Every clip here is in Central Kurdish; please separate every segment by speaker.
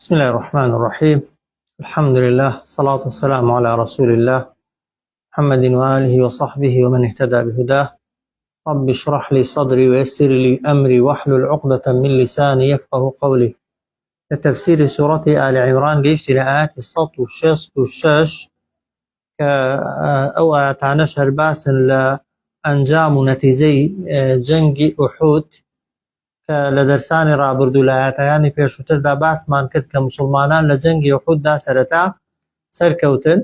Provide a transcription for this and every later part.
Speaker 1: بسم الله الرحمن الرحيم الحمد لله صلاة والسلام على رسول الله محمد وآله وصحبه ومن اهتدى بهداه رب اشرح لي صدري ويسر لي أمري واحلل عقدة من لساني يفقه قولي لە تەفسیری سوڕەتی ئال عیمران گەیشتی لە ئاەتی 166 کە ئەو ئاەتانەش هەر باسن لە ئەنجام و نەتیجەی جەنگی ئوحود کە لە دەرسانی ڕابردوو لە ئاەتەکانی پێشووتردا باسمان کرد کە مسلمانان لە جەنگی ئوحوددا سەرەتا سەرکەوتن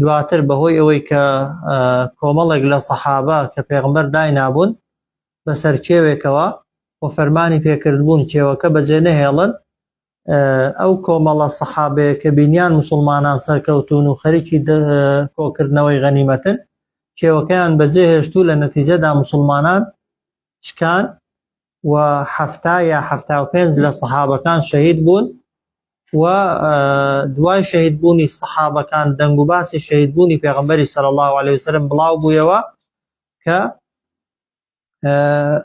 Speaker 1: دواتر بەهۆی ئەوەی کە کۆمەڵێک لە سەحابە کە پێغمبەر داینابوون بەسەر کێوێکەوە و فەرمانی پێکردبوون کێوەکە بەجێ نەهێڵن ئەو کۆمەڵە سەحابەیە کە بینیان مسلمانان سەرکەوتون و خەریکی کۆکردنەوەی غەنیمەتن کێوەکەیان بەجێ هێشت و لە نەتیجەدا مسلمانان شکان و حەفتا یا 75 لە سەحابەکان شەهید بوون و دوای شەهید بوونی سەحابەکان دەنگ و باسی شەهید بوونی پێغەمبەری صلی الله علیه وسلم بڵاو بوویەوە کە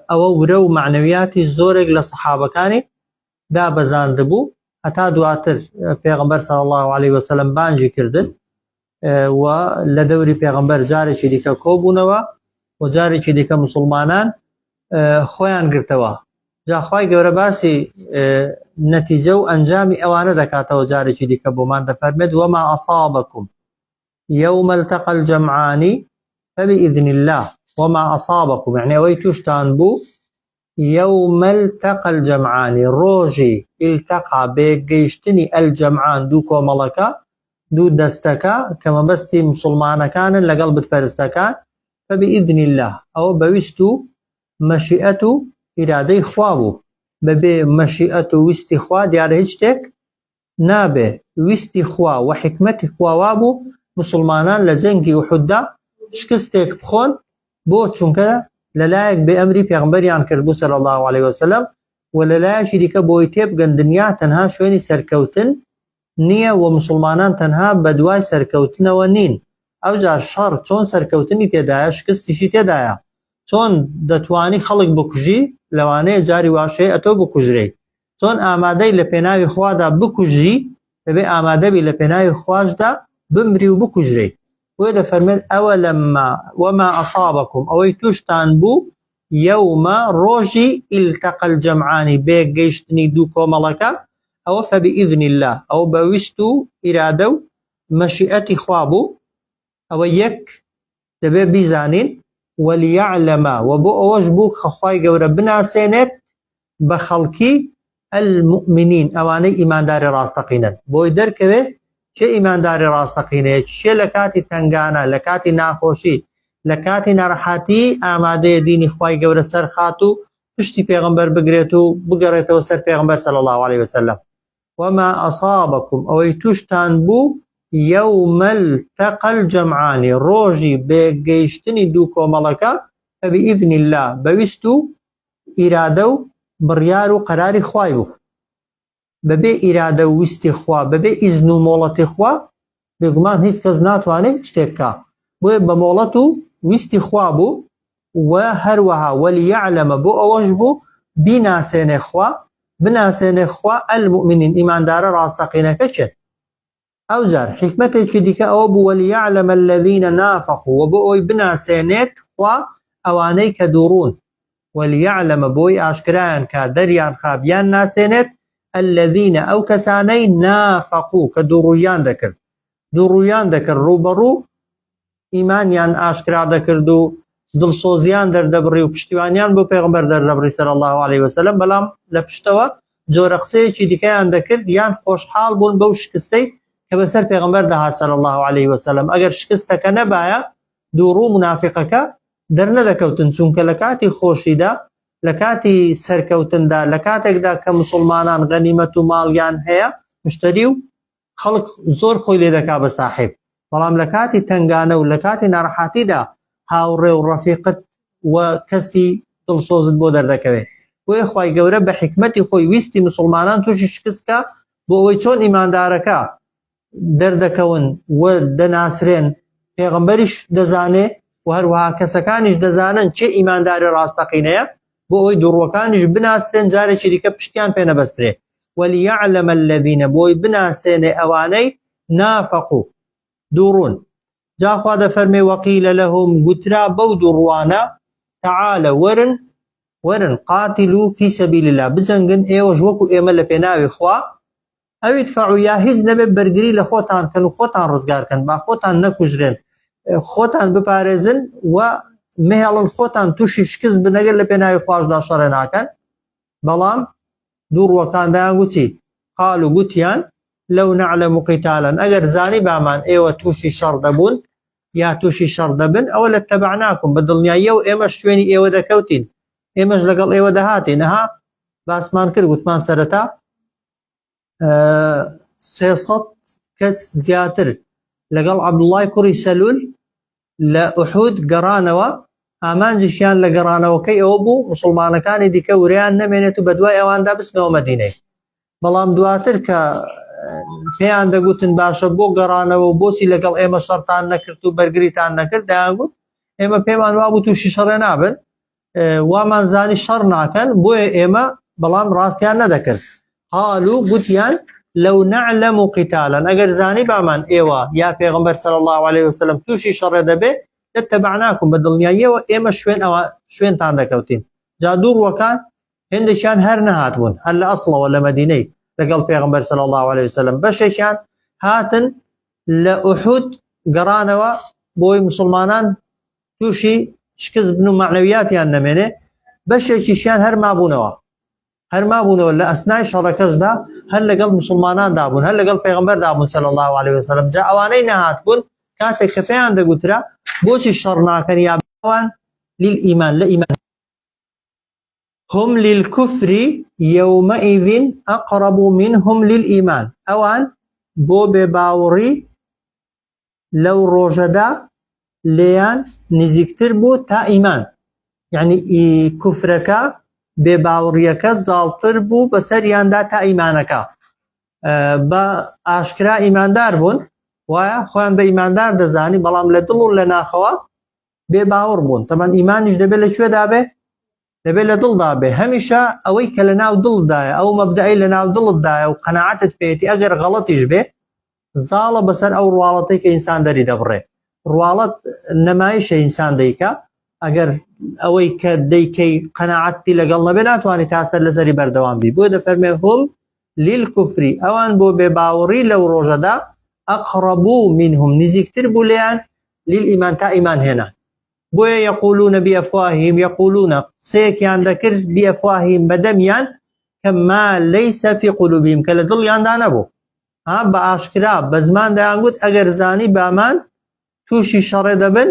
Speaker 1: ئەوە ورە و معنەویاتی زۆرێک لە سەحابەکانی دابەزاندبوو هەتا دواتر پێغمبەر صلی الله علیه وسلم بانگی کردن و لە دەوری پێغمبەر جارێکی دیکە کۆبوونەوە و جارێکی دیکە مسلمانان خۆیان گرتەوە جاخوای گەورە باسی نەتیجە و ئەنجامی ئەوانە دەکاتەوە جارێکی دیکە بۆمان دەفەرمێت وما ئەصابکم یوم التقى الجمعان فبإذن الله وما أصابكم يعني ئەوەی توشتان بوو یوم التقى الجمعان ڕۆژی التقى بێگەیشتنی الجمعان دوو کۆمەڵەکە دوو دەستەکە کە مەبەستی مسلمانەکانن لەگەڵ بتپەرستەکان فبإذن الله ئەوە بەویست و مەشیئەت و ئیرادەی خوا بوو بەبێ مەشیئەت و ویستی خوا دیارە هیچ شتێک نابێ، ویستی خوا و حیکمەتی خوا وابوو موسڵمانان لە جەنگی ئوحوددا شکستێک بخۆن، بۆ؟ چونکە لەلایەک بێ ئەمری پێغەمبەریان کردبوو صلی اللە علیە وسلم و لەلایەکی دیکە بۆی تێبگەن دنیا تەنها شوێنی سەرکەوتن نییە و موسڵمانان تەنها بەدوای سەرکەوتنەوە نین، ئەوجا شەڕ چۆن سەرکەوتنی تێدایە شکستیشی تێدایە، چۆن دەتوانی خەڵک بکوژی لەوانەیە جاری واش هەیە ئەتۆ بکوژرێی، چۆن ئامادەی لە پێناوی خوادا بکوژری دەبێ ئامادەبی لە پێناوی خواشدا بمری و بکوژرێی بۆیە دەفەرمێت ئەوە لەمما وما ئەصابکم ئەوەی توشتان بوو یومە ڕۆژی التقى الجمعانی بەیەک گەیشتنی دوو کۆمەڵەکە ئەوە فبئذن الله ئەوە بە ویست و ئیرادە و مەشیئەتی خوا بوو ئەوە یەک دەبێت بیزانین ولیعلم وە بۆ ئەوەش بوو کە خوای گەورە بناسێنێت بە خەڵکی المؤمنین ئەوانەی ئیمانداری ڕاستەقینەن بۆی دەرکەوێت کێ ئیمانداری ڕاستەقینەیە کێ لە کاتی تەنگانە لە کاتی ناخۆشی لە کاتی ناڕەحەتی ئامادەیە دینی خوای گەورە سەرخات و پشتی پێغەمبەر بگرێت و بگەڕێتەوە سەر پێغەمبەر صلی الله علیه وسلم وما اصابکم ئەوەی توشتان بوو یوم التقى الجمعان ڕۆژی بەیەکگەیشتنی دوو کۆمەڵەکە فبإذن اللە بە ویست و ئیرادە و بڕیار و قەراری خوای بوو بەبێ ئیرادە و ویستی خوا بەبێ ئیزن و مۆڵەتی خوا بێگومان هیچ کەس ناتوانێت هیچ شتێک بکا بۆیە بە مۆڵەت و ویستی خوا بوو و هەروەها وەلیعلەمە بۆ ئەوەش بوو بیناسێنێ خوا بناسێنێ خوا المؤمنین ئیماندارە ڕاستەقینەکە کێن ئەوجار حیکمەتێکی دیکە ئەوە بوو وەلیعلەمە الذین نافقوا و بۆ ئەوەی بناسێنێت خوا ئەوانەی کە دووڕوون ولیعلم بۆی ئاشکرایان کا دەریان خا بیان ناسێنێت الذین ئەو کەسانەی نافقوا کە دووڕوویان دەکرد دووڕوویان دەکرد ڕووبەڕوو ئیمانیان ئاشکرا دەکرد و دڵسۆزیان دەردەبڕی و پشتیوانیان بۆ پێغمبەر دەردەبڕی سەر الله علیه وسلم بەڵام لە پشتەوە جۆرە قسەیەکی دیکەیان دەکرد یان خۆشحاڵ بوون بەو شکستەی کە بەسەر پێغمبەر دەهات سەر الله علیه وسلم ئەگەر شکستەکە نەبایە دووڕوو منافقەکە دەرنەدەکەوتن، چونکە لە کاتی خۆشیدا، لە کاتی سەرکەوتندا، لە کاتێکدا کە موسڵمانان غەنیمەت و ماڵیان هەیە، مشتەری و خەڵک زۆر خۆی لێ دەکا بە ساحێب، بەڵام لە کاتی تەنگانە و لە کاتی ناڕەحاتیدا هاوڕێ و ڕەفیقت و کەسی دڵسۆزت بۆ دەردەکەوێ. بۆیە خوای گەورە بە حیکمەتی خۆی ویستی موسڵمانان تووشی شکست کا بۆ ئەوەی چۆن ئیماندارەکە دەردەکەون و دەناسرێن، پێغەمبەریش دەزانێ و هەروەها کەسەکانیش دەزانن کێ ئیمانداری ڕاستەقینەیە، بۆ ئەوەی دووڕووەکانیش بناسرێن جارێکی دیکە پشتیان پێ نەبەسترێ. وليعلم الذين بۆی بناسێنێ ئەوانەی نافقوا دووڕوون. جا خوا دەفەرمێ وقیل لهم گوترا بەو دووڕوانە تعالوا وەرن وەرن قاتلوا في سبیل اللە بجەنگن ئێوەش وەکو ئێمە لە پێناوی خوا او ادفعوا یا هیچ نەبێت بەرگری لە خۆتان کەن و خۆتان ڕزگار کەن با خۆتان نەکوژرێن خۆتان بپارێزن و مهێڵن خۆتان تووشی شکست بنەگەر لە پێناوی خواشدا شەڕێ ناکەن بەڵام دوو ڕووەکان دایان گوتی قالوا گوتیان لو نعلم قتالا ئەگەر زانی بامان ئێوە تووشی شەڕ دەبوون یا تووشی شەڕ دەبن ئەوە لاتبعناکم بە دڵنیاییەوە ئێمەش شوێنی ئێوە دەکەوتین ئێمەش لەگەڵ ئێوە دەهاتین ئەها باسمان کرد گوتمان سەرەتا 300 کەس زیاتر لەگەڵ عەبدوڵای کوڕی سەلول لە ئوحود گەڕانەوە، ئامانجیشیان لە گەڕانەوەکەی ئەوە بوو موسڵمانەکانی دیکە ورەیان نەمێنێت و بەدوای ئەواندا بچنەوە مەدینەی. بەڵام دواتر کە پێیان دەگوتن باشە بۆ گەڕانەوە و بۆچی لەگەڵ ئێمە شەڕتان نەکرد و بەرگریتان نەکرد، دەیانگوت ئێمە پێمان وابوو تووشی شەڕێ نابن، وامان زانی شەڕ ناکەن بۆیە ئێمە بەڵام ڕاستیان نەدەکرد قالوا گوتیان لو نعلم قتالا ئەگەر زانی بامان ئێوە یا پێغمبەر صلی الله عليه وسلم تووشی شەڕێ دەبێ لاتبعناکم بە دڵنیاییەوە ئێمە شوێن ئەوە شوێنتان دەکەوتین جا دوو ڕوەکان هێندێکیان هەر نەهاتبوون هەر لە ئەسڵەوە لە مەدینەی لەگەڵ پێغمبەر صلی الله عليه وسلم بەشێکیان هاتن لە ئوحود گەڕانەوە بۆی مسلمانان تووشی شکست بن و مەعنەویاتیان نەمێنێ بەشێکیشیان هەر مابوونەوە هەر مابوونەوە لە ئەسنای شەڕەکەشدا هەر لەگەڵ مسلماناندا بوون هەر لەگەڵ پێغەمبەردا بوون صلی الله علیه وسلم جا ئەوانەی نەهاتبوون کاتێک کە پێیان دەگوترا بۆچی شەڕ ناکەن یا ئەوان للئیمان لە ئیمان هم للكفر يومئذ أقرب منهم للإيمان ئەوان بۆ بێباوەڕی لەو ڕۆژەدا لێیان نزیکتر بوو تا ئیمان یعنی کوفرەکە بێ باوەڕیەکە زاڵتر بوو بەسەریاندا تا ئیمانەکە بە ئاشکرا ئیماندار بوون وایە خۆیان بە ئیماندار دەزانی بەڵام لە دڵ و لە ناخەوە بێ باوەڕ بوون تەمان ئیمانیش دەبێت لە کوێدا بێ دەبێت لە دڵدا بێ هەمیشە ئەوەی کە لە ناو دڵدایە ئەو مەبدەی لە ناو دڵتدایە و قەناعەتت پێیەتی ئەگەر غەڵەتیش بێ زاڵە بەسەر ئەو ڕواڵەتەی کە ئینسان دەری دەبڕێ ڕواڵەت نەمایشە ئینسان دەیکا ئەگەر ئەوەی کە دەیکەی قەناعەتی لەگەڵ نەبێ ناتوانانی تا سەر لەسەری بەردەوام بی بۆ دەفەرمێ هم للكفر ئەوان بۆ بێ باوەڕی لەو ڕۆژەدا أقرب منهم نزیکتر بوو لێیان للإيمان تا ئیمان هێنان بۆیە یقولون بأفواههم یقولون قسەیەکیان دەکرد بأفواههم بەدەمیان کە ما ليس في قلوبهم کە لە دڵیاندا نەبوو ها بە ئاشکرا بە زمان دەیانگوت ئەگەر زانی بامان تووشی شەڕێ دەبن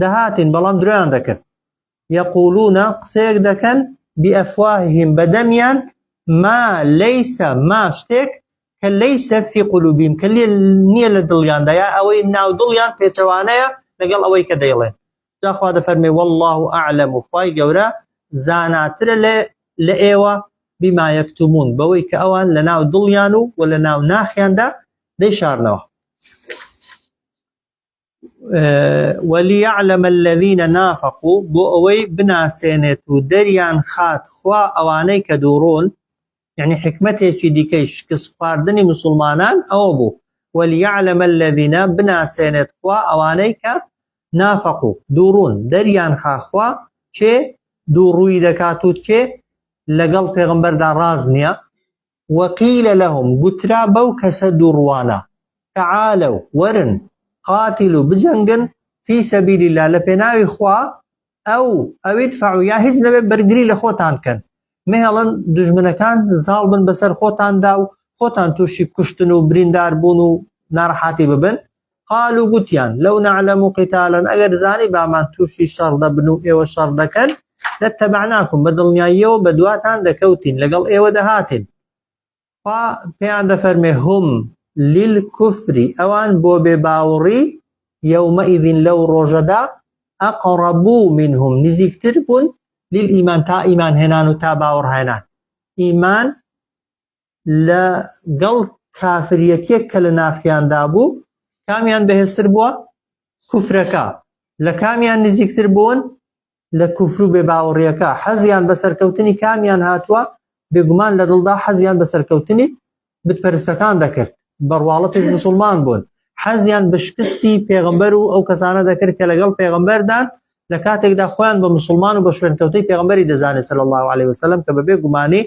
Speaker 1: دەهاتین بەڵام درۆیان دەکرد یقولون قسەیەک دەکەن بأفواههم بەدەمیان ما ليس ما شتێک کە ليس في قلوبهم کە لێ نییە لە دڵیاندا یا ئەوەی ناو دڵیان پێچەوانەیە لەگەڵ ئەوەی کە دەیڵێن جا خوا دەفەرمێ والله أعلم خوای گەورە زاناترە لە لە ئێوە بما يكتمون بەوەی کە ئەوان لە ناو دڵیان و و لە ناو ناخیاندا دەیشارنەوە وليعلم الذين نافقوا بۆ ئەوەی بناسێنێت و دەریان خات خوا ئەوانەی کە دووڕوون یعنی حکمتێکی دیکەی شکست خواردنی مسلمانان ئەوە بوو وليعلم الذين بناسێنێت خوا ئەوانەی کە نافقوا دووڕوون دەریان خا خوا کێ دووڕووی دەکات و کێ لەگەڵ پێغەمبەردا ڕاز نییە وقیل لهم گوترا بەو کەسە دووڕوانە تعالوا وەرن قاتلوا بجەنگن فی سبیل اللە لە پێناوی خوا ئەو ئەو ادفعوا یا هیچ نەبێت بەرگری لە خۆتان کەن مەهێڵن دوژمنەکان زاڵ بن بەسەر خۆتاندا و خۆتان تووشی کوشتن و بریندار بوون و ناڕەحاتی ببن قالوا گوتیان لو نعلم قتالا ئەگەر زانی بامان تووشی شەڕ دەبن و ئێوە شەڕ دەکەن لاتبعناکم بە دڵنیاییەوە بەدواتان دەکەوتین لەگەڵ ئێوە دەهاتین خوا پێیان دەفەرمێ هم للكفر ئەوان بۆ بێ باوەڕی يومئذ لەو ڕۆژەدا أقرب منهم نزیکتر بوون للإيمان تا ئیمان هێنان و تا باوەڕ هێنان ئیمان لە گەڵ کافریەتیەک کە لە ناخیاندا بوو کامیان بەهێزتر بووە کوفرەکە لە کامیان نزیکتر بوون لە کوفر و بێباوەڕیەکە حەزیان بە سەرکەوتنی کامیان هاتووە؟ بێگومان لە دڵدا حەزیان بە سەرکەوتنی بتپەرستەکان دەکرد، بە ڕواڵەتیش موسڵمان بوون، حەزیان بە شکستی پێغەمبەر و ئەو کەسانە دەکرد کە لەگەڵ پێغەمبەردان، لە کاتێکدا خۆیان بە موسڵمان و بە شوێنکەوتەی پێغەمبەری دەزانێت صلی اللە علیه وسلم کە بەبێ گومانی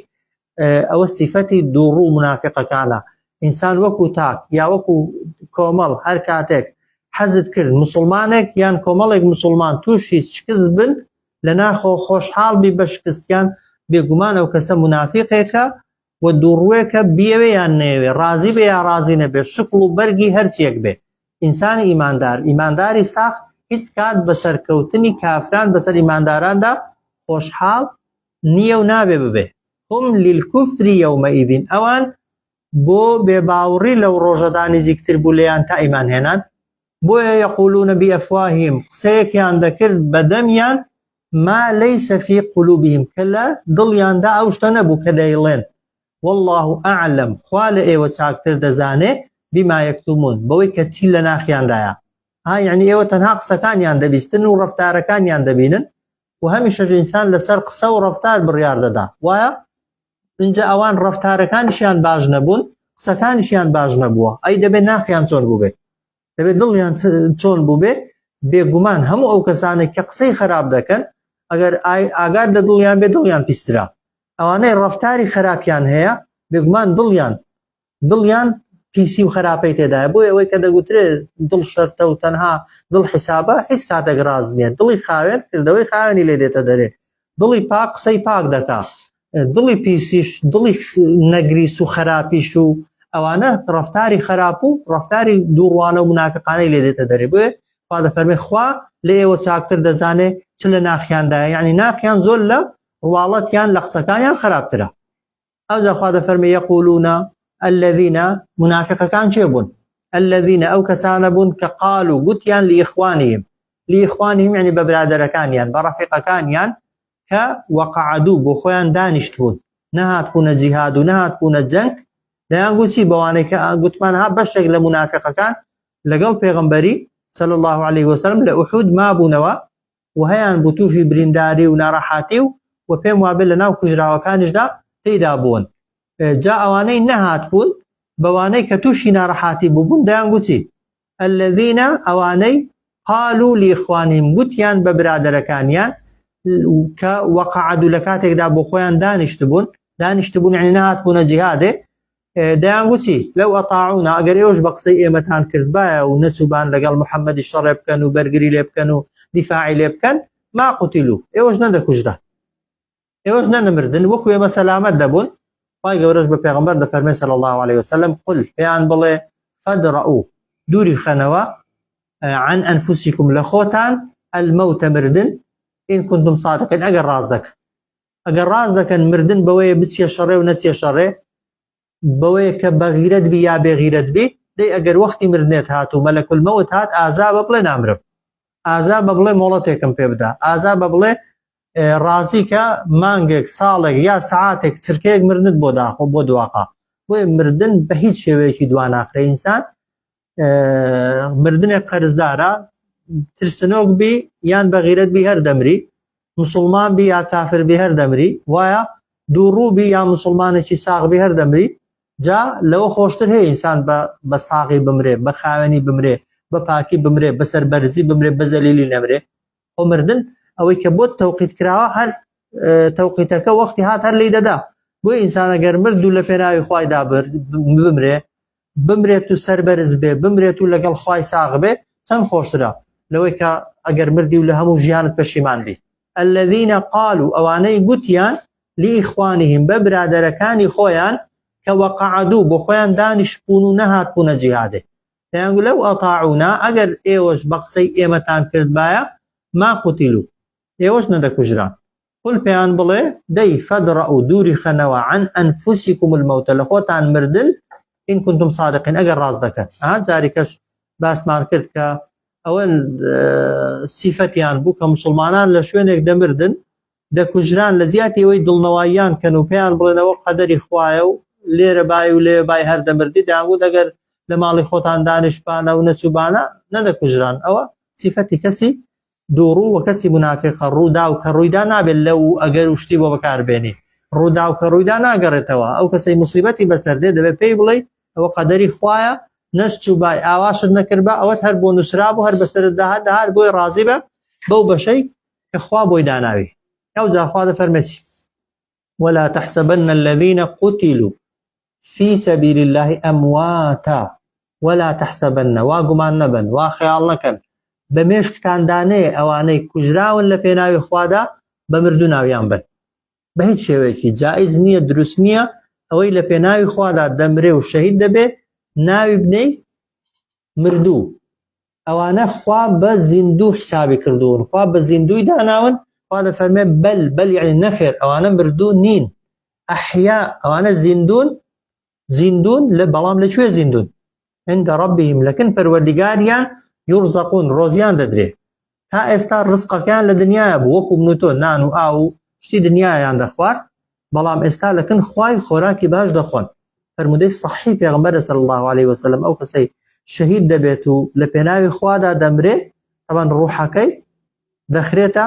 Speaker 1: ئەوە سیفەتی دووڕوو منافقەکانە. ئینسان وەکو تاک یا وەکو کۆمەڵ هەر کاتێک حەزت کرد موسڵمانێک یان کۆمەڵێک موسڵمان تووشی شکست بن لە ناخەوە خۆشحاڵ بی بە شکستیان، بێگومان ئەو کەسە مونافیقێکە و دووڕووێکە بیەوێ یان نەیەوێ، ڕازی بێ یا ڕازی نەبێ، شکڵ و بەرگی هەرچیەک بێ. ئینسانی ئیماندار، ئیمانداری ساغ هیچ کات بە سەرکەوتنی کافران بەسەر ئیمانداراندا خۆشحاڵ نییە و نابێ ببێ. هم للکفر یومئذ ئەوان بۆ بێباوڕی لەو ڕۆژەدا نزیکتر بوو لێیان تا ئیمان هێنان، بۆیە یقولون بافواههم قسەیەکیان دەکرد بە دەمیان ما ليس في قلوبهم کە لە دڵیاندا ئەو شتە نەبوو کە دەیڵێن واللە اعلم خوا لە ئێوە چاکتر دەزانێ بما یکتمون بەوەی کە چی لە ناخیاندایە ها یعنی ئێوە تەنها قسەکانیان دەبیستن و ڕەفتارەکانیان دەبینن و هەمیشەش ئینسان لەسەر قسە و ڕەفتار بڕیار دەدا وایە اینجا ئەوان ڕەفتارەکانیشیان باش نەبوون قسەکانیشیان باش نەبووە ئەی دەبێت ناخیان چۆن بووبێت دەبێت دڵیان چۆن بووبێت بێگومان هەموو ئەو کەسانێک کە قسەی خراپ دەکەن ئەگەر ئاگات لە دڵیان بێ دڵیان پیسترا ئەوانەی ڕەفتاری خراپیان هەیە بێگومان دڵیان دڵیان پیسی و خراپەی تێدایە بۆیە ئەوەی کە دەگوترێت دڵ شەرتە و تەنها دڵ حیسابە هیچ کاتێک ڕاست نییە دڵی خاوێن کردەوەی خاوێنی لێ دێتە دەرێ دڵی پاک قسەی پاک دەکا دڵی پیسیش دڵی نەگریس و خراپیش و ئەوانە ڕفتاری خراپ و ڕفتاری دووڕوانە و منافقانەی لێ دێتە دەرێ بۆیە خوا دەفەرمێ خوا لە ئێوە چاکتر دەزانێ چ لە ناخیاندایە یعنی ناخیان زۆر لە ڕواڵەتیان لە قسەکانیان خراپترە ئەوجا خوا دەفەرمێ یقولون الذین منافقەکان کێ بوون الذین ئەو کەسانە بوون کە قالوا گوتیان لإخوانهم لإخوانهم یعنی بە برادەرەکانیان بە ڕەفیقەکانیان کە وقعدوا بۆ خۆیان دانیشت بوون نەهاتبوونە جیهاد و نەهاتبوونە جەنگ دەیان گوتی بەوانەی کە گوتمان ها بەشێک لە منافقەکان لەگەڵ پێغەمبەری صلی الله علیه وسلم لە ئوحود مابوونەوە و هەیان بوو تووشی برینداری و ناڕەحاتی و و پێم وابێ لە ناو کوژراوەکانیشدا تێیدا بوون جا ئەوانەی نەهاتبوون بەوانەی کە تووشی ناڕەحاتی بووبوون دەیان گوتی الذین ئەوانەی قالوا لإخوانهم گوتیان بە برادەرەکانیان کە وەقعدوا لە کاتێکدا بۆ خۆیان دانیشتبوون دانیشتبوون یعنی نەهاتبوونە جیهادێ دەیان گوتی لەو ئەتاعونا ئەگەر ئێوەش بە قسەی ئێمەتان کردبایە و نەچووبان لەگەڵ محەممەدی شەڕێ بکەن و بەرگری لێ بکەن و دیفاعی لێ بکەن ما قوتیلو ئێوەش نەدەکوژران ئێوەش نەنەمردن وەکو ئێمە سەلامەت دەبوون خوای گەورەش بە پێغەمبەر دەفەرمێ صلی الله علیه وسلم قل پێیان بڵێ فادرأوا دووری خەنەوە عن أنفسكم لە خۆتان الموت مردن إن كنتم صادقين ئەگەر ڕاست دەکەن ئەگەر ڕاست دەکەن مردن بەوەیە بچیە شەڕێ و نەچیە شەڕێ بەوەیە کە بەغیرەت بی یا بێغیرەت بی دەی ئەگەر وەختی مردنێت هات و مەلەک المەوت هات ئازا بە بڵێ نامرم ئازا بە بڵێ مۆڵەتێکم پێ بدە ئازا بە بڵێ ڕازی کە مانگێک ساڵێک یا سعاتێک چرکەیەک مردنت بۆ داخۆ بۆ دواخە بۆیە مردن بە هیچ شێوەیەکی دواناخرێ ئینسان مردنێک قەرزدارە ترسنۆک بی یان بەغیرەت بی هەر دەمری مسلمان بی یا کافر بی هەر دەمری وایە دووڕوو بی یا مسلمانێکی ساغ بی هەر دەمری جا لەوە خۆشتر هەیە ئینسان بە بە ساغی بمرێ بە خاوێنی بمرێ بە پاکی بمرێ بە سەربەرزی بمرێ بە زەلیلی نەمرێ خۆ مردن ئەوەی کە بۆت تەوقیت کراوە هەر تەوقیتەکە وەختی هات هەر لی دەدا بۆ ئینسانە گەر مرد و لە پێناوی خوایدا بمرێ بمرێت و سەربەرز بێ بمرێت و لەگەڵ خوای ساغ بێ چەند خۆشترە لەوەی کە ئەگەر مردی و لە هەموو ژیانت پەشیمان بی الذين قالوا ئەوانەی گوتیان لإخوانهم بە برادەرەکانی خۆیان کە وەقعدو بۆ خۆیان دانیشتبوون و نەهاتبوونە جیهادێ دەیان گوت لەو ئەطاعونا ئەگەر ئێوەش بە قسەی ئێمەتان کردبایە ما قتلوا ئێوەش نەدەکوژران قل پێیان بڵێ دەی فادرءوا دووری خەنەوە عن انفسکم الموت لە خۆتان مردن ان کنتم صادقین ئەگەر ڕاست دەکەن ئەها جاریکەش باسمان کرد کە ئەوە سیفەتیان بوو کە مسلمانان لە شوێنێک دەمردن دەکوژران لە جیاتی ئەوەی دڵنەواییان کەن و پێیان بڵێنەوە قەدەری خوایە و لێرە بای و لێ بای هەر دەمردی دەیانگوت ئەگەر لە ماڵی خۆتان دانیشتبانە و نەچووبانە نەدەکوژران ئەوە سیفەتی کەسی دووڕوو و کەسی منافقە ڕوودا و کە ڕوویدا نابێت لەو ئەگەر و شتی بۆ بەکاربێنی. ڕووداو کە ڕوویدا ناگەڕێتەوە ئەو کەسەی موسیبەتی بەسەر دێ دەبێت پێی بڵێ ئەوە قەدەری خوایە نەشچووبای ئاواشت نەکردبا ئەوەت هەر بۆ نووسرابوو هەر بەسەرت داهات دەهات بۆی ڕازی بە بەو بەشەی کە خوا بۆی داناوی ئەو جا خوا دەفەرمێت ولا تحسبن الذين قتلوا في سبيل الله أمواتا ولا تحسبن وا گومان نەبن وا خەیاڵ نەکەن بە مێشکتان دانێ ئەوانەی کوژراون لە پێناوی خوادا بە مردوو ناویان بن بە هیچ شێوەیەکی جائز نییە دروست نییە ئەوەی لە پێناوی خوادا دەمرێ و شەهید دەبێ ناوی بنەی مردوو ئەوانە خوا بە زیندوو حسابی کردوون خوا بە زیندووی داناون خوا دەفەرمێ بەل بەل یعنی نەخێر ئەوانە مردوو نین ئەحیا ئەوانە زیندوون زیندوون لە بەڵام لە کوێ زیندوون عند ربهم لەکن پەروەردگاریان یورزەقون ڕۆزیان دەدرێ تا ئێستا ڕزقەکەیان لە دنیاە بوو وەکو من و تۆ نان و ئاو و شتی دنیایان دەخوارد بەڵام ئێستا لەکن خوای خۆراکی باش دەخۆن فەرموودەی صحیح پێغەمبەر صلی الله علیه وسلم ئەو کەسەی شەهید دەبێت و لە پێناوی خوادا دەمرێ طبعا ڕوحەکەی دەخرێتە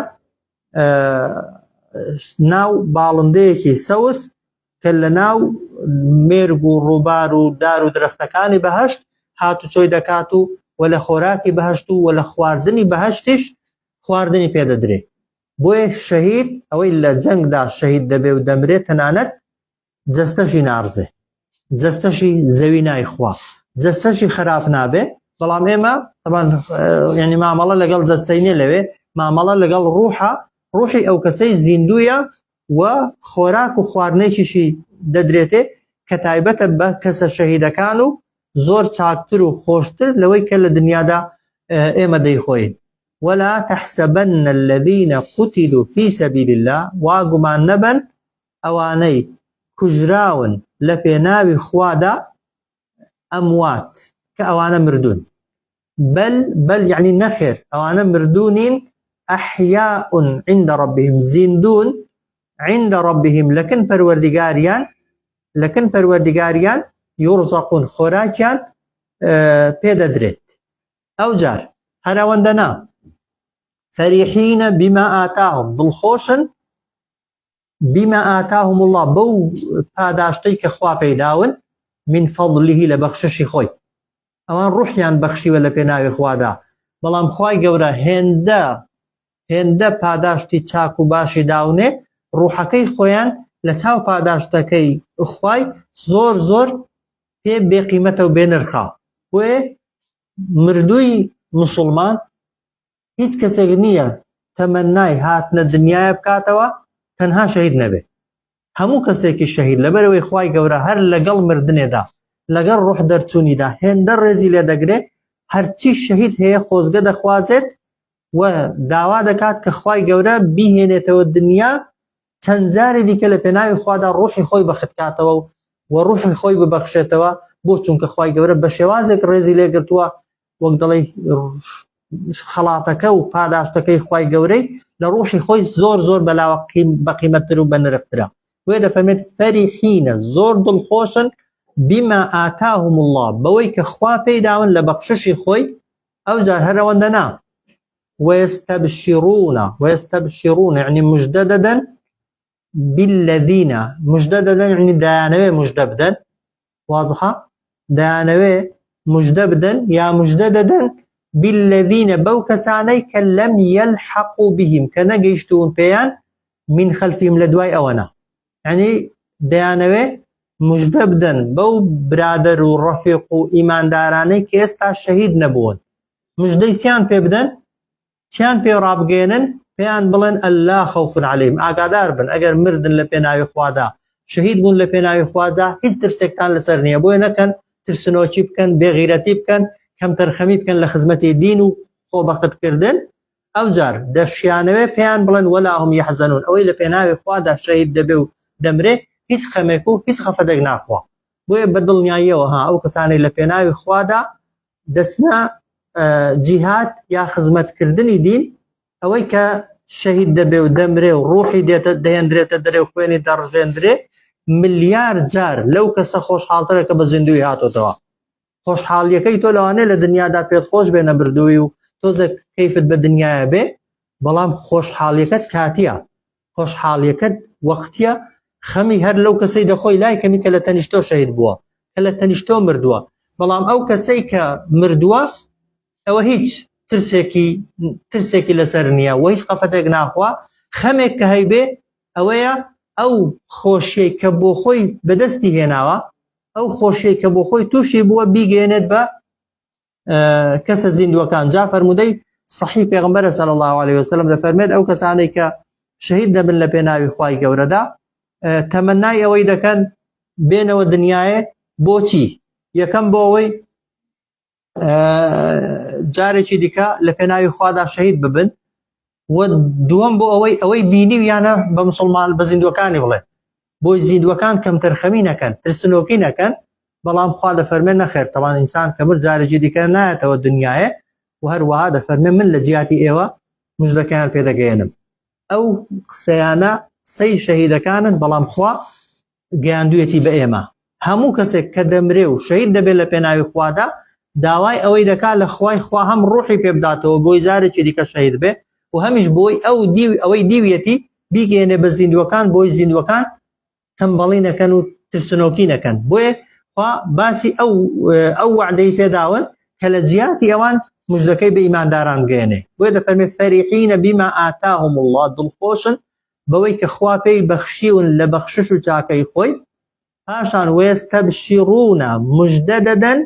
Speaker 1: ناو باڵندەیەکی سەوز کە لە ناو مێرگ و ڕووبار و دار و درەختەکانی بەهەشت هاتوچۆی دەکات و و لە خۆراکی بەهەشت و و لە خواردنی بەهەشتیش خواردنی پێدەدرێ بۆیە شەهید ئەوەی لە جەنگدا شەهید دەبێ و دەمرێ تەنانەت جەستەشی ناڕزێ جەستەشی زەوی نایخوا جەستەشی خراپ نابێ بەڵام ئێمە طبعا یعنی مامەڵە لەگەڵ جەستەی نیە لەوێ مامەڵە لەگەڵ ڕوحە ڕوحی ئەو کەسەی زیندوویە و خۆراک و خواردنێکیشی دەدرێتێ کە تایبەتە بە کەسە شەهیدەکان و زۆر چاکتر و خۆشتر لەوەی کە لە دنیادا ئێمە دەیخۆین ولا تحسبن الذين قتلوا في سبيل الله وا گومان نەبەن ئەوانەی کوژراون لە پێناوی خوادا ئەموات کە ئەوانە مردوون بەل بەل یعنی نەخێر ئەوانە مردوونین ئەحیاء عند ربهم زیندوون عند ربهم لەکن پەروەردگاریان لەکن پەروەردگاریان یورزەقون خۆراکیان پێدەدرێت ئەوجار هەر ئەوەندە نا فەریحینە بما ئاتاهم دڵخۆشن بما آتاهم اللە بەو پاداشتەی کە خوا پێیداون من فضله لە بەخششی خۆی ئەوان ڕوحیان بەخشیوە لە پێناوی خوادا بەڵام خوای گەورە هێندە هێندە پاداشتی چاک و باشی داونێ ڕوحەکەی خۆیان لە چاو پاداشتەکەی خوای زۆر زۆر پێ بێقیمەتە و بێنرخە بۆیە مردووی مسلمان هیچ کەسێک نییە تەمەنای هاتنە دنیاە بکاتەوە تەنها شەهید نەبێت هەموو کەسێکی شەهید لەبەرەوەی خوای گەورە هەر لەگەڵ مردنێدا لەگەڵ ڕۆح دەرچوونیدا هێندە ڕێزی لێ دەگرێت هەرچی شەهید هەیە خۆزگە دەخوازێت و داوا دەکات کە خوای گەورە بیهێنێتەوە دنیا چەند جاری دیکە لە پێناوی خوادا ڕوحی خۆی بەختکاتەوە و و ڕوحی خۆی ببەخشێتەوە بۆ چونکە خوای گەورە بە شێوازێک ڕێزی لێگرتووە وەک دەڵێ خەڵاتەکە و پاداشتەکەی خوای گەورەی لە ڕوحی خۆی زۆر زۆر بەلاوە بەقیمەتتر و بەنرخترە بۆیە دەفەرمێت فەریحینە زۆر دڵخۆشن بما ئاتاهم الله بەوەی کە خوا پێیداون لە بەخششی خۆی ئەو جار هەر ئەوەندە نا ويستبشرون ويستبشرون يعني مژدە دەدەن بالذین مژدە دەدەن یعنی دەیانەوێ مژدە بدەن وازحە دەیانەوێ مژدە بدەن یا مژدە دەدەن بالذین بەو کەسانەی کە لەم یەلحەقوا بهم کە نەگەیشتوون پێیان من خەلفهم لە دوای ئەوەنە یعنی دەیانەوێ مژدە بدەن بەو برادەر و ڕەفیق و ئیماندارانەی کە ئێستا شەهید نەبوون مژدەی چیان پێ بدەن چیان پێ ڕابگەیەنن پێیان بڵێن ئەلا خەوف عەلەیهم ئاگادار بن ئەگەر مردن لە پێناوی خوادا شەهید بوون لە پێناوی خوادا هیچ ترسێکتان لەسەر نییە بۆیە نەکەن ترسنۆکی بکەن بێغیرەتی بکەن کەمتەرخەمی بکەن لە خزمەتی دین و خۆبەختکردن ئەوجار دەشیانەوێ پێیان بڵێن وەلا هم یحزنون ئەوەی لە پێناوی خوادا شەهید دەبێ و دەمرێ هیچ خەمێک و هیچ خەفەتێک ناخوا بۆیە بە دڵنیاییەوە ها ئەو کەسانەی لە پێناوی خوادا دەچنە جیهاد یا خزمەتکردنی دین ئەوەی کە شەهید دەبێ و دەمرێ و ڕوحی دێتە دەهێندرێتە دەرێ و خوێنی دەڕژێندرێ ملیار جار لەو کەسە خۆشحاڵترە کە بە زیندوی هاتۆتەوە خۆشحاڵیەکەی تۆ لەوانەیە لە دنیادا پێت خۆش بێ نەبردووی و تۆزێک کەیفت بە دنیاە بێ بەڵام خۆشحاڵیەکەت کاتیە خۆشحاڵیەکەت وەختیە. خەمی هەر لەو کەسەی دەخۆی لای کەمی کە لە تەنیشتۆ شەهید بووە کە لە تەنیشتۆ مردووە بەڵام ئەو کەسەی کە مردووە ئەوە هیچ ترسێکی ترسێکی لەسەر نییە و هیچ خەفەتێک ناخوا خەمێک کە هەیبێ ئەوەیە ئەو خۆشیەی کە بۆ خۆی بەدەستی هێناوە ئەو خۆشیەی کە بۆ خۆی تووشی بووە بیگەێنێت بە کەسە زیندووەکان جا فەرمودەی صحیح پێغمبەر صلی الله علیه وسلم دەفەرمێت ئەو کەسانەی کە شەهید دەبن لە پێناوی خوای گەورەدا تەمەنای ئەوەی دەکەن بێنەوە دنیاە بۆچی یەکەم بۆ ئەوەی جارێکی دیکە لە پێناوی خوادا شەهید ببن و دووەم بۆ ئەوەی ئەوەی بینی و یانە بە مسلمان بە زیندوەکانی بڵێ بۆی زیندوەکان کەمتەرخەمی نەکەن ترسنۆکی نەکەن بەڵام خوا دەفەرمێ نەخێر تەوان ئینسان کە مرد جارێکی دیکە نایەتەوە دنیاە و هەروەها دەفەرمێ من لە جیاتی ئێوە مژدەکەیان پێدەگەیەنم ئەو قسەیانە قسەی شەهیدەکانن بەڵام خوا گەیاندویەتی بە ئێمە هەموو کەسێک کە دەمرێ و شەهید دەبێت لە پێناوی خوادا داوای ئەوەی دەکات لە خوای خوا هەم ڕوحی پێ بداتەوە بۆی جارێکی دیکە شەهید بێ و هەمیش بۆی ئەو دیو ئەوەی دیویەتی بیگەێنێ بە زیندووەکان بۆی زیندووەکان تەمبەڵی نەکەن و ترسنۆکی نەکەن بۆیە خوا باسی ئەو ئەو وعدەی پێداون کە لە جیاتی ئەوان مژدەکەی بە ئیمانداران بگەێنێ بۆیە دەفەرمێ فەریحینە بیما ئاتاهم الله دڵخۆشن بەوەی کە خوا پێی بەخشیون لە بەخشش و چاکەی خۆی پاشان ويستبشرون مژدە دەدەن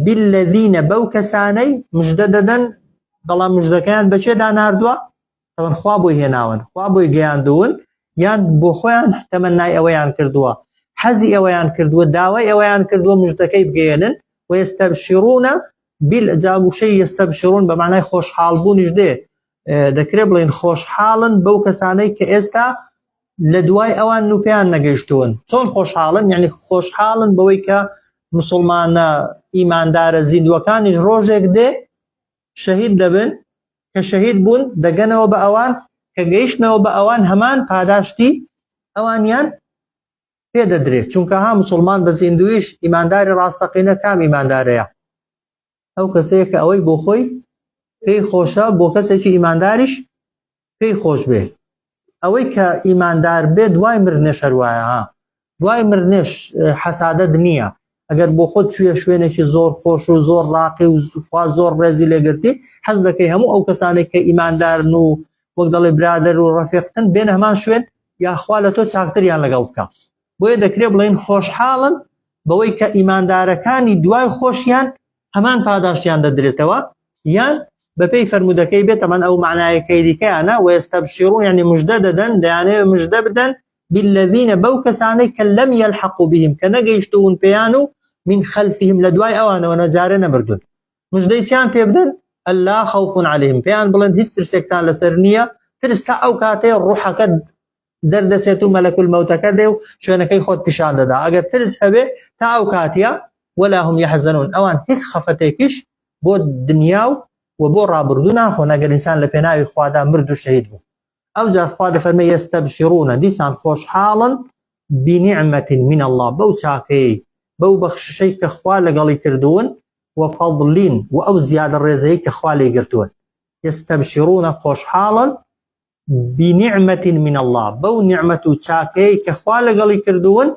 Speaker 1: بالذین بەو کەسانەی مژدە دەدەن بەڵام مژدەکەیان بەچێدا ناردووە تەوان خوا بۆی هێناون خوا بۆی گەیاندوون یان بۆ خۆیان تەمەنای ئەوەیان کردووە حەزی ئەوەیان کردووە داوای ئەوەیان کردووە مژدەکەی بگەیەنن ويستبشرون بیل جا وشەی یستبشرون بە معنای خۆشحاڵبوونیش دێ دەکرێت بڵێن خۆشحاڵن بەو کەسانەی کە ئێستا لە دوای ئەوان و پێیان نەگەیشتوون چۆن خۆشحاڵن یعنی خۆشحاڵن بەوەی کە مسلمانە ئیماندارە زیندوەکانیش ڕۆژێک دێ شەهید دەبن کە شەهید بوون دەگەنەوە بە ئەوان کە گەیشتنەوە بە ئەوان هەمان پاداشتی ئەوانیان پێ دەدرێت چونکە ها مسلمان بە زیندویش ئیمانداری ڕاستەقینە کام ئیماندارەیە ئەو کەسەیە کە ئەوەی بۆ خۆی پێی خۆشە بۆ کەسێکی ئیمانداریش پێی خۆش بێ ئەوەی کە ئیماندار بێ دوای مردنێش هەروایە ها دوای مردنێش حەسادەت نییە ئەگەر بۆ خۆت چویە شوێنێکی زۆر خۆش و زۆر ڕاقی و خوا زۆر ڕێزی لێگرتی حەز دەکەی هەموو ئەو کەسانێک کە ئیماندارن و وەک دەڵێ برادەر و ڕەفیقتن بێنە هەمان شوێن یاخوا لە تۆ چاکتریان لەگەڵ بکە بۆیە دەکرێ بڵێین خۆشحاڵن بەوەی کە ئیماندارەکانی دوای خۆشیان هەمان پاداشتیان دەدرێتەوە یان بەپێی فەرموودەکەی بێت تەمان ئەو معنایەکەی دیکەیانە ويستبشرون یعنی مژدە دەدەن دەیانەوێت مژدە بدەن بالذین بەو کەسانەی کە لم يلحقوا بهم کە نەگەیشتوون پێیان و من خلفهم لە دوای ئەوانەوە نەجارێ نەمردوون مژدەی چیان پێ بدەن ئەلا خوف عليهم پێیان بڵێن هیچ ترسێکتان لەسەر نییە ترس تا ئەو کاتەیە ڕوحەکە دەردەچێت و مەلەک المەوتەکە دێ و شوێنەکەی خۆت پیشان دەدا ئەگەر ترس هەبێ تا ئەو کاتیە ولا هم يحزنون ئەوان هیچ خەفەتێکیش بۆ دنیا و و بۆ ڕابردوو ناخۆن ئەگەر ئینسان لە پێناوی خوادا مرد و شەهید بوو ئەو جار خوا دەفەرمێ يستبشرون دیسان خۆشحاڵن بنعمة من الله بەو چاکەیەی بەو بەخششەی کە خوا لەگەڵی کردوون وفضل و ئەو زیادە ڕێزەی کە خوا لێی گرتوون يستبشرون خۆشحاڵن بنعمة من اللە بەو نیعمەت و چاکەیەی کە خوا لەگەڵی کردوون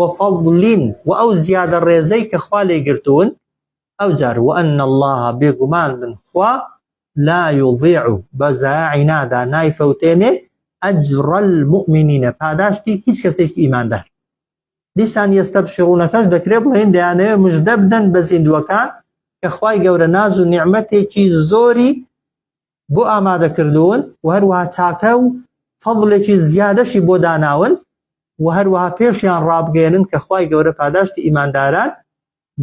Speaker 1: وفضل و ئەو زیادە ڕێزەی کە خوا لێی گرتوون ئەوجار وأن اللە بێگومان بن خوا لا يضيع بە زایعی نادا نایفەوتێنێ أجر المؤمنین پاداشتی هیچ کەسێکی ئیماندار دیسان یەستەبشرونەکەش دەکرێت بڵێن دەیانەوێت مژدە بدەن بە زیندووەکان کە خوای گەورە ناز و نیعمەتێکی زۆری بۆ ئامادە کردوون و هەروەها چاکە و فەضلێکی زیادەشی بۆ داناون و هەروەها پێشیان ڕابگەیەنن کە خوای گەورە پاداشتی ئیمانداران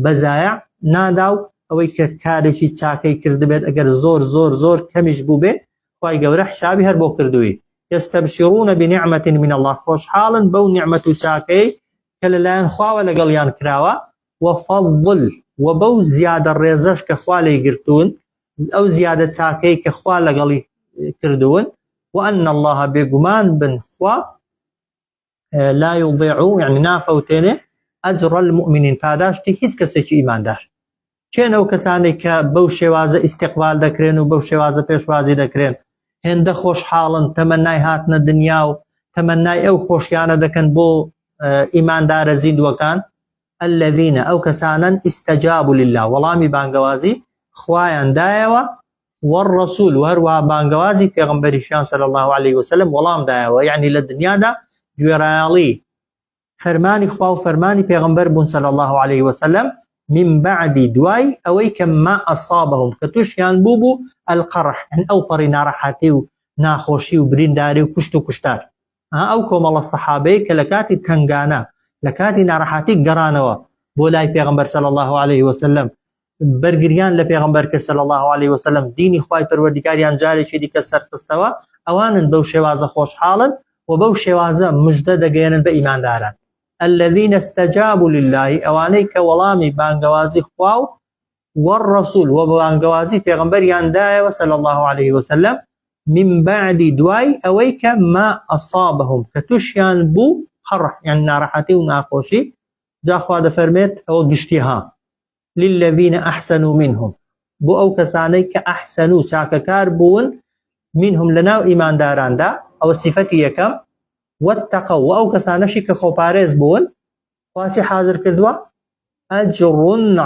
Speaker 1: بە زایع نادا و ئەوەی کە کارێکی چاکەی کردبێت ئەگەر زۆر زۆر زۆر کەمیش بووبێ خوای گەورە حسابی هەر بۆ کردووی یستبشرون بنعمة من الله خۆشحاڵن بەو نیعمەت و چاکەی کە لەلایەن خواوە لەگەڵیان کراوە وفضل و بەو زیادە ڕێزەش کە خوا لێی گرتوون ئەو زیادە چاکەی کە خوا لەگەڵی کردوون وأن الله بێگومان بن خوا لا يضيع يعني نافەوتێنێ أجر المؤمنین پاداشتی هیچ کەسێکی ئیماندار کێن ئەو کەسانێک کە بەو شێوازە ئیستیقبال دەکرێن و بەو شێوازە پێشوازی دەکرێن هێندە خۆشحاڵن تەمەنای هاتنە دنیا و. تەمەنای ئەو خۆشیانە دەکەن بۆ ئیماندارە زیندووەکان؟ الذین ئەو کەسانەن استجابوا لله وەڵامی بانگەوازی خوایان دایەوە والرسول و هەروەها بانگەوازی پێغەمبەریشیان صلی الله علیه وسلم وەڵام دایەوە یعنی لە دنیادا گوێڕایەڵی فەرمانی خوا و فەرمانی پێغەمبەر بوون صلی الله علیه وسلم من بعد دوای ئەوەی کە ما ئەصابهم کە تووشیان بوو بوو القرح ئەو پەڕی ناڕەحەتی و ناخۆشی و برینداری و کوشت و کوشتار ئەو کۆمەڵە سەحابەیە کە لە کاتی تەنگانە لە کاتی ناڕەحەتی گەڕانەوە بۆ لای پێغەمبەر صلی الله علیه وسلم بەرگریان لە پێغەمبەر کرد صلی الله علیه وسلم دینی خوای پەروەردگاریان جارێکی دیکە سەرخستەوە ئەوانن بەو شێوازە خۆشحاڵن و بەو شێوازە مژدە دەگەیەنن بە ئیمانداران الذين استجابوا لله ئەوانەی کە وەڵامی بانگەوازی خوا و والرسول و بانگەوازی پێغەمبەریان دایەوە صلی الله علیه وسلم من بعد دوای ئەوەی کە ما ئەصابهم کە تووشیان بوو قەڕح یان ناڕەحەتی و ناخۆشی جا خوا دەفەرمێت ئەوە گشتی ها للذین احسنوا منهم بۆ ئەو کەسانەی کە احسنوا چاکەکار بوون منهم لەناو ئیمانداراندا ئەوە سیفەتی یەکەم واتقوا و ئەو کەسانەشی کە خۆپارێز بوون خواسی حاضر کردووە ئەجر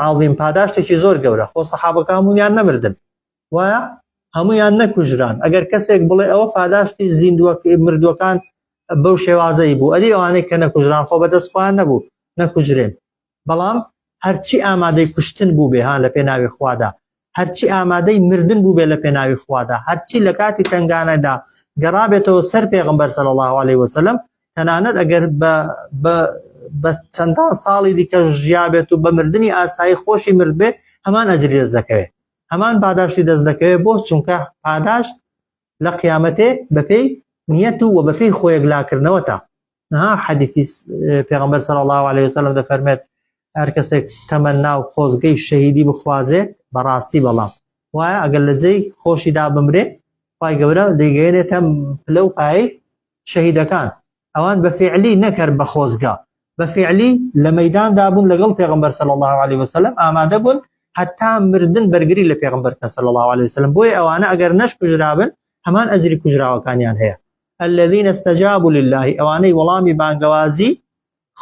Speaker 1: عظیم پاداشتێکی زۆر گەورە خۆ سەحابەکان هەموویان نەمردن وایە هەمویان نەکوژران ئەگەر کەسێک بڵێ ئەوە پاداشتی زیندووە مردووەکان بەو شێوازەی بوو ئەدی ئەوانەی کە نەکوژران خۆ بەدەست خۆیان نەبوو نەکوژرێن بەڵام هەرچی ئامادەی کوشتن بووبێ ها لە پێناوی خوادا هەرچی ئامادەی مردن بووبێ لە پێناوی خوادا هەرچی لە کاتی تەنگانەدا گەڕابێتەوە سەر پێغمبەر صلی الله علیه وسلم تەنانەت ئەگەر بە بە بە چەندان ساڵی دیکە ژیابێت و بە مردنی ئاسایی خۆشی مرد بێ هەمان ئەجری دەست دەکەوێت هەمان پاداشتی دەست دەکەوێت بۆ چونکە پاداشت لە قیامەتێ بەپێی نیەت و بەپێی خۆیەکلاکردنەوەتە ها حەدیثی پێغەمبەر صلی الله علیه وسلم دەفەرمێت هەر کەسێک تەمەنا و خۆزگەی شەهیدی بخوازێت بەڕاستی بەڵام وایە ئەگەر لە جێی خۆشیدا بمرێ خوای گەورە دەیگەیەنێتە پلە و پایەی شەهیدەکان ئەوان بە فعلی نەکەر بە خۆزگە بە فعلی لە مەداندا بوون لەگەڵ پێغمبەر صلی الله علیه وسلم ئامادە بوون هەتا مردن بەرگری لە پێغمبەر کە صلی الله علیه وسلم بۆیە ئەوانە ئەگەر نەش کوژرابن هەمان ئەجری کوژراوەکانیان هەیە الذين استجابوا لله ئەوانەی وەڵامی بانگەوازی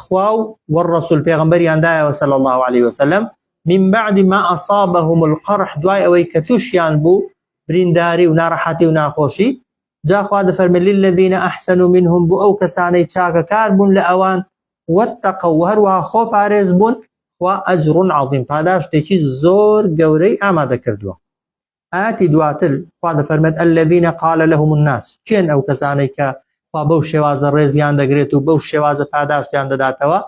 Speaker 1: خوا و والرسول پێغەمبەریان دایەوە صلی الله علیه وسلم من بعد ما أصابهم القرح دوای ئەوەی کە تووشیان بوو برینداری و ناڕەحەتی و ناخۆشی جا خوا دەفەرمێ للذین احسنوا منهم بۆ ئەو کەسانەی چاکەکار بوون لە ئەوان واتقوا و هەروەها خۆ پارێز بوون خوا ئەجر عظیم پاداشتێکی زۆر گەورەی ئامادە کردووە ئاتی دواتر خوا دەفەرمێت الذین قال لهم الناس کێن ئەو کەسانەی کە خوا بەو شێوازە ڕێزیان دەگرێت و بەو شێوازە پاداشتیان دەداتەوە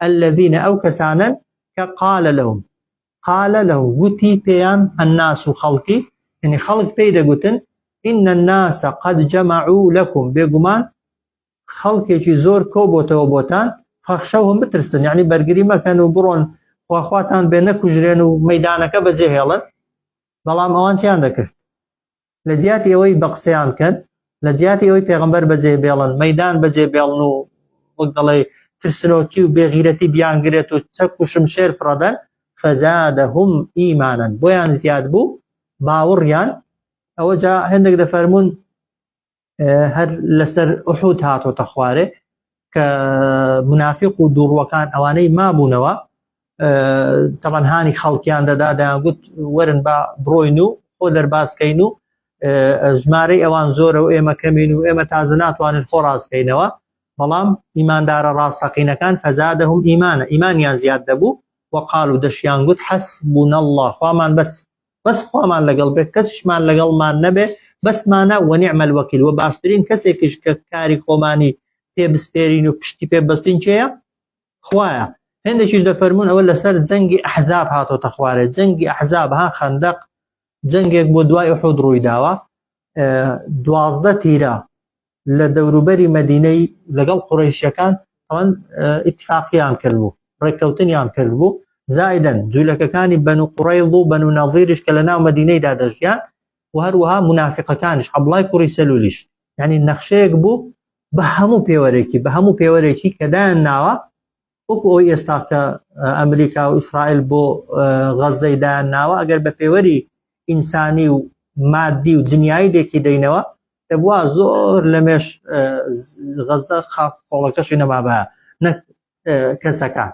Speaker 1: الذین ئەو کەسانەن کە قال لهم قال لهم گوتی پێیان الناس و خەڵکی یعنی خەڵک پێی دەگوتن إن الناس قد جمعوا لكم بێگومان خەڵکێکی زۆر کۆبۆتەوە بۆتان فەخشەوهم بترسن یعنی بەرگری مەکەن و بڕۆن خواخواتان بێ نەکوژرێن و مەدانەکە بەجێهێڵن بەڵام ئەوان چیان دەکرد لە جیاتی ئەوەی بە قسەیان بکەن لە جیاتی ئەوەی پێغمبەر بەجێ بێڵن مەدان بەجێ بێڵن و وەک دەڵێ ترسنۆکی و بێغیرەتی بیانگرێت و چەک و شمشێر فڕەدەن فەزادەهم ئیمانن بۆیان زیاد بوو باوەڕیان ئەوە جا هەندێک دەفەرمونون هەر لەسەر ئوحود هاتۆتە خوارێ کە منافق و دووڕوەکان ئەوانەی مابوونەوە تەبەن هانی خەڵکیان دەدا دەیان گوت وەرن با بڕۆین و خۆ دەربازکەین و ژمارەی ئەوان زۆرە و ئێمە کەمین و ئێمە تازە ناتوانین خۆ ڕاستکەینەوە بەڵام ئیماندارە ڕاستەقینەکان فەزادەهم ئیمانە ئیمانیان زیاد دەبوو وقالوا دەشیان گوت حەسبونا الله خوامان بەس بەس خوامان لەگەڵ بێت کەسیشمان لەگەڵمان نەبێ بەسمانە ونعم الوکیل وە باشترین کەسێکیش کە کاری خۆمانی پێ بسپێرین و پشتی پێ بەستین کێیە خوایە هێندێکیش دەفەرمونون ئەوە لەسەر جەنگی ئەحزاب هاتۆتە خوارێ جەنگی ئەحزاب ها خەندەق جەنگێک بۆ دوای ئوحود ڕووی داوە 12 تیرە لە دەوروبەری مەدینەی لەگەڵ قوڕەیشیەکان ئەوان ئیتفاقیان کردبوو ڕێککەوتنیان کردبوو زائیدەن جوولەکەکانی بەنو قوڕەیڵ و بەنو نەظیریش کە لە ناو مەدینەیدا دەژیان و هەروەها منافقەکانیش عەبدوڵای کوڕی سەلولیش یعنی نەخشەیەک بوو بە هەموو پێوەرێکی بە هەموو پێوەرێکی کە دایان ناوە وەکو ئەوەی ئێستا کە ئەمریکا و ئیسرائیل بۆ غەزەی دایان ناوە ئەگەر بە پێوەری ئینسانی و مادی و دنیایی لێکی دەینەوە. دەبوا زۆر لە مێش غەزە خاک خۆڵەکەشی نەمابایە نەک کەسەکان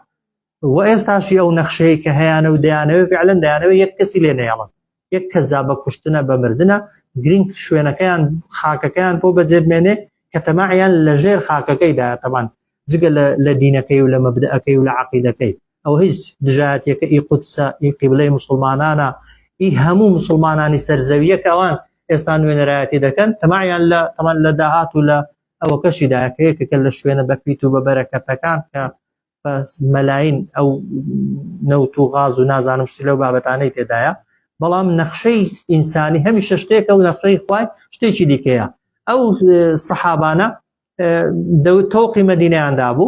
Speaker 1: و ئێستاشی ئەو نەخشەیە کە هەیانە و دەیانەوێت فعلەن دەیانەوێت یەک کەسی لێ نەیەڵن یەک کەسا بە کوشتنە بە مردنە گرنگ شوێنەکەیان خاکەکەیان بۆ بەجێ بمێنێ کە تەماعیان لە ژێر خاکەکەیدا تەمان جگە لە دینەکەی و لە مەبدەکەی و لە عقیدەکەی ئەو هیچ دژایەتیەکە ئی قودسە ئی قیبلەی مسلمانانە ئی هەموو مسلمانانی سەرزەویە کە ئەوان ئێستا نوێنەرایەتی دەکەن تەماعیان لە تەمان لە داهات و لە ئەوەکەشیدایە کە یەکێکە لە شوێنە بەپیت و بە بەرەکەتەکان کە بە مەلاین ئەو نەوت و غاز و نازانم شتی لەو بابەتانەی تێدایە بەڵام نەخشەی ئینسانی هەمیشە شتێکە و نەخشەی خوای شتێکی دیکەیە ئەو سەحابانە تۆقی مەدینەیان دابوو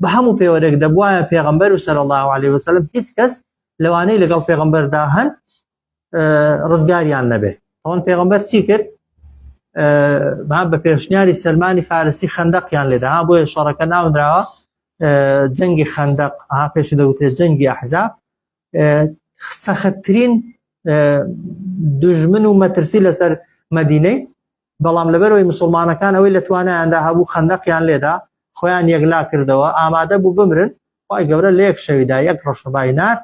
Speaker 1: بە هەموو پێوەرێک دەبواە پێغەمبەر و سەر الله عليه وسلم هیچ کەس لەوانەی لەگەڵ پێغەمبەردا هەن ڕزگاریان نەبێ ئەوان پێغەمبەر چی کرد بە پێشنیاری سلمانی فارسی خەندەقیان لێدا ها بۆیە شەڕەکە ناونراوە جەنگی خەندەق ها پێشی دەگوترێت جەنگی ئەحزاب سەختترین دژمن و مەترسی لەسەر مەدینەی بەڵام لەبەرەوەی مسلمانەکان ئەوەی لە توانایاندا هەبوو خەندەقیان لێدا خۆیان یەکلا کردەوە ئامادە بوو بمرن خی گەورە لە یەک شەویدا یەک ڕەشەبای نارد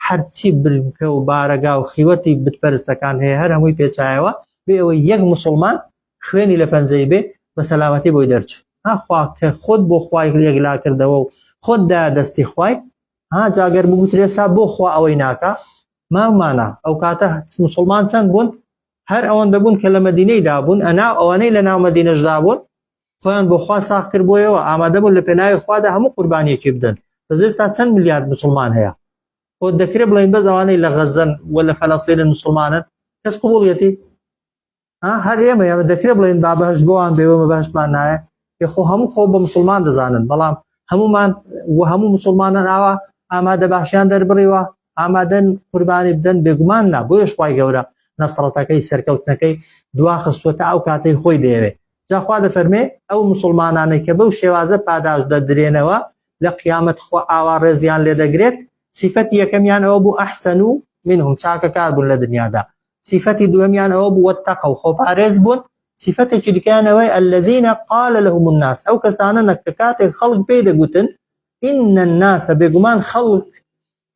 Speaker 1: هەرچی بنکە و بارەگا و خیوەتی بتپەرستەکان هەیە هەر هەمووی پێچایەوە بێ ئەوەی یەک موسڵمان خوێنی لە پەنجەی بێ بە سەلامەتی بۆی دەرچوو ها خوا کە خۆت بۆ خوای یەکلا کردەوە و خۆت دا دەستی خوای ها جاگەر بگوترێ سا بۆ خوا ئەوەی ناکا ماومانە ئەو کاتە مسلمان چەند بوون هەر ئەوەندە بوون کە لە مەدینەی دابوون ئەنا ئەوانەی لە ناو مەدینەشدا بوون خۆیان بۆ خوا ساغ کردبوویەوە ئامادە بوون لە پێناوی خوادا هەموو قوربانیەکی بدەن بەس ئێستا چەند ملیارد مسلمان هەیە خۆ دەکرێت بڵێن بەس ئەوانەی لە غەزەن و لە فەلەستینن مسلمانن کەس قبوڵیەتی ها هەر ئێمە ئێمە دەکرێت بڵێن با بەهشت بۆوان بێ ئێمە بەهشتمان نایە ئێ خۆ هەموو خۆ بە مسلمان دەزانن بەڵام هەمومان و هەموو مسلمانان ئاوا ئامادە باشیان دەربڕیوە ئامادەن قوربانی بدەن بێگومان نا بۆیەش خوای گەورە نەسڕەتەکەی سەرکەوتنەکەی دوا خستووەتە ئەو کاتەی خۆی دەیەوێت جا خوا دەفەرمێ ئەو مسلمانانەی کە بەو شێوازە پاداش دەدرێنەوە لە قیامەت خوا ئاوا ڕێزیان لێدەگرێت سیفەتی یەکەمیان ئەوە بوو ئەحسەن و منهم چاکەکار بوون لە دنیادا سیفەتی دووەمیان ئەوە بوو واتقوا خۆپارێز بوون سیفەتێکی دیکەیان ئەوەی الذین قال لهم الناس ئەو کەسانە نە کە کاتێک خەڵک پێی دەگوتن إن الناس بێگومان خەڵک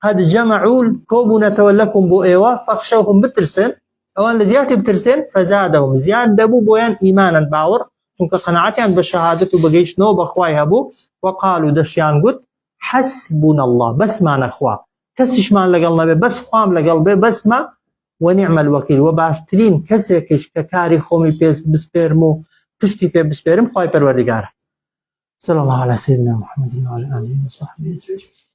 Speaker 1: قد جمعوا کۆبوونەتەوە لەکم بۆ ئێوە فاخشوهم بترسن ئەوان لە زیاتی بترسێن فزادهم زیاد دەبوو بۆیان ئیمانن باوەڕ چونکە قەناعەتیان بە شەهادەت و بەگەیشتنەوە بە خوای هەبوو وقالوا دەشیان گوت حسبنا الله بەسمانە خوا کەسیشمان لەگەڵ نەبێ بەس خوام لەگەڵ بێ بەسمە ونعم الوکیل وە باشترین کەسێکیش کە کاری خۆمی پێ بسپێرم و پشتی پێ بسپێرم خوای پەروەردگارە صلى الله على سيدنا محمد وعلى آله وصحبه أجمعين.